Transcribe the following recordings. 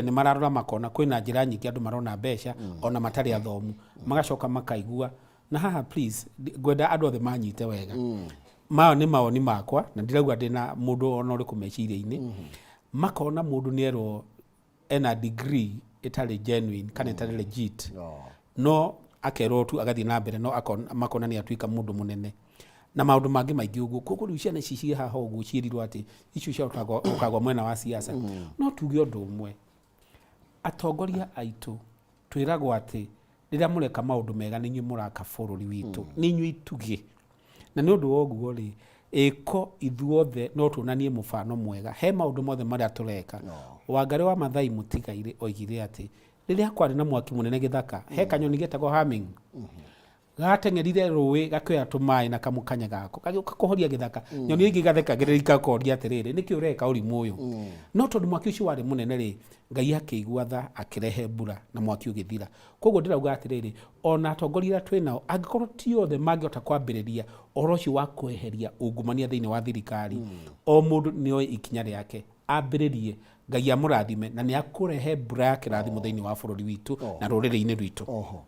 Nĩ mararora makona kwĩna njĩra nyingĩ andũ marona mbeca ona matarĩ athomu, magacoka makaigua na haha. Please, ngwenda andũ othe manyite wega. Maya nĩ mawoni makwa na ndirauga ndĩna mũndũ ona ũrĩkũ meciria-inĩ. Makona mũndũ nĩ erwo ena degree ĩtarĩ genuine kana ĩtarĩ legit, no akerwo tu agathiĩ na mbere, no makona nĩ atuĩka mũndũ mũnene na maũndũ mangĩ maingĩ ũguo. Koguo rĩu ciana ici ciĩ haha ũguo ciĩrirwo atĩ icio cia ũkagwa mwena wa siasa. No tuge ũndũ ũmwe, atongoria aitũ twĩragwo atĩ rĩrĩa mũreka maũndũ mega, nĩ inyuĩ mũraka bũrũri witũ, nĩ inyuĩ itugĩ. Na nĩ ũndũ wa ũguo rĩ, ĩko ithuothe no tuonanie mũbano mwega he maũndũ mothe marĩa tũreka. Wangarĩ wa Mathai Mũtigairĩ oigire atĩ rĩrĩa kwarĩ na mwaki mũnene gĩthaka, he kanyoni getagwo humming gateng'erire rũĩ, gakĩoya tũmaĩ na kamũkanya gako, gagĩũka kũhoria gĩthaka. Nyoni ingĩ igathekagĩrĩria, ikakoria atĩrĩrĩ, "Nĩkĩ ũreka ũrimũ ũyũ?" No tondũ mwaki ũcio warĩ mũnene rĩ, Ngai akĩigua tha, akĩrehe mbura na mwaki ũgĩthira. Koguo ndĩrauga atĩrĩrĩ, ona atongoria arĩa twĩ nao, angĩkorwo ti othe mangĩhota kwambĩrĩria ũhoro ũcio wa kweheria ungumania thĩinĩ wa thirikari, o mũndũ nĩ oe ikinya rĩake ambĩrĩrie. Ngai amũrathime na nĩ akũrehe mbura ya kĩrathimo thĩinĩ wa bũrũri witũ na rũrĩrĩ-inĩ rwitũ. Oho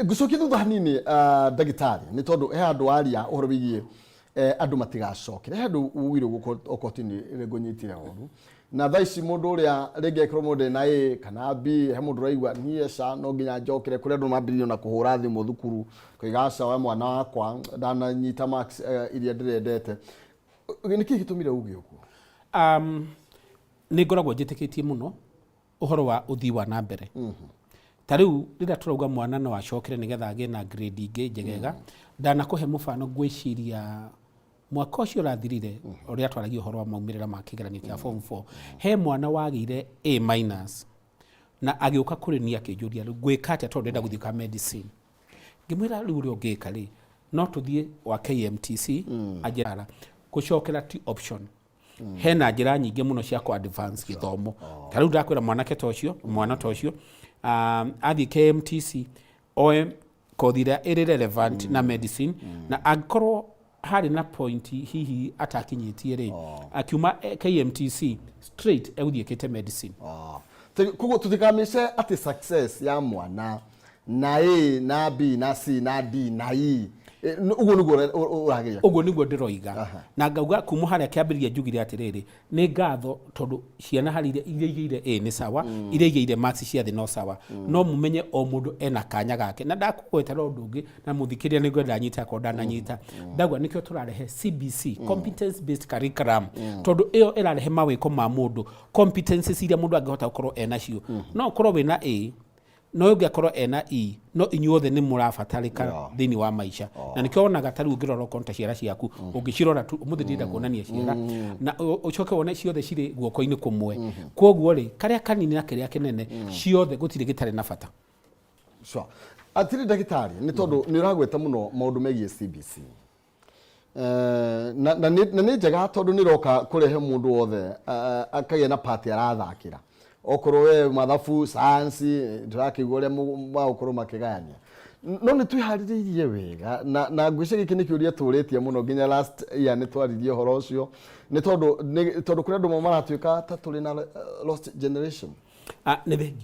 ngũcokia thutha hanini, ndagĩtarĩ, nĩ tondũ he handũ waria ũhoro wĩgiĩ andũ matigacokere. He handũ ugire ũguo kotini ngũnyitire ũru, na thaa ici mũndũ ũrĩa rĩngĩ angĩkorwo mũndũ ena A kana B, he mũndũ ũraigua niĩ ca no nginya njokere. Kũrĩ andũ mambĩrĩirie na kũhũra thimũ thukuru koiga, "Aca, we mwana wakwa ndananyita marks iria ndĩrendete." Nĩkĩ gĩtũmire uge ũguo? Nĩ ngoragwo njĩtĩkĩtie mũno ũhoro wa ũthii wa na mbere. Ta rĩu rĩrĩa tũrauga mwana no acokere nĩgetha agĩe na grade ingĩ njegega, ndanakũhe mũbano. Ngwĩciria mwaka ũcio ũrathirire, ũrĩa twaragia ũhoro wa maumĩrĩra ma kĩgeranio kĩa form 4, he mwana wagĩire A minus na agĩũka kũrĩ niĩ akĩnjũria, "Rĩu ngwĩka atĩa tondũ ndĩrenda gũthiĩ ka medicine?" Ngĩmwĩra, "Rĩu ũrĩa ũngĩka rĩ, no tũthiĩ wa KMTC anjĩra gũcokera ti option. Hena njĩra nyingĩ mũno cia kũ advance gĩthomo." Ta rĩu ndakwĩra mwanake ta ũcio, mwana ta ũcio, athiĩ KMTC oe kothi ĩrĩa ĩrĩ relevant na medicine, na angĩkorwo harĩ na point hihi atakinyĩtie rĩ, akiuma KMTC straight egũthiĩ ĩkĩte medicine. Koguo tũtikamĩce atĩ success ya mwana na A na B na C na D na E. Ũguo nĩguo ũrageria? Ũguo nĩguo ndĩroiga, na ngauga kuma harĩa kĩambĩrĩria njugire atĩrĩrĩ, nĩ ngatho tondũ ciana harĩ iria igĩire A nĩ sawa, iria igĩire marks cia thĩ no sawa, no mũmenye o mũndũ ena kanya gake. Na ndakũgwetera ũndũ ũngĩ na mũthikĩrĩria, nĩ ngwenda nyite akorwo ndananyita. Ndauga nĩkĩo tũrarehe CBC, competence based curriculum, tondũ ĩyo ĩrarehe mawĩko ma mũndũ, competencies iria mũndũ angĩhota gũkorwo enacio. No ũkorwo wĩna A, no ũngĩ akorwo ena E, no inyuothe nĩ mũrabatarĩka thĩinĩ wa maica. Na nĩkĩo wonaga ta rĩu ũngĩrora okorwo ta ciara ciaku, ũngĩcirora tu ũmũthĩ, ndĩrenda kuonania ciara na ũcoke wone ciothe cirĩ guoko-inĩ kũmwe. Koguo rĩ, karĩa kanini na kĩrĩa kĩnene, ciothe gũtirĩ gĩtarĩ na bata. Sure. Atĩrĩ ndagĩtarĩ, nĩ tondũ nĩ ũragweta mũno maũndũ megiĩ CBC. Na nĩ njega tondũ nĩ roka kũrehe mũndũ wothe akagĩa na part arathakĩra, okorwo we mathabu, science, ndĩrakĩigua ũrĩa magũkorwo makĩgayania. No nĩ twĩharĩrĩirie wega na ngwĩciria gĩkĩ nĩ kĩũria tũrĩtie mũno nginya last year nĩ twaririe ũhoro ũcio, nĩ tondũ kũrĩ andũ maratuĩka ta tũrĩ na lost generation. Ah, nĩ thengiũ.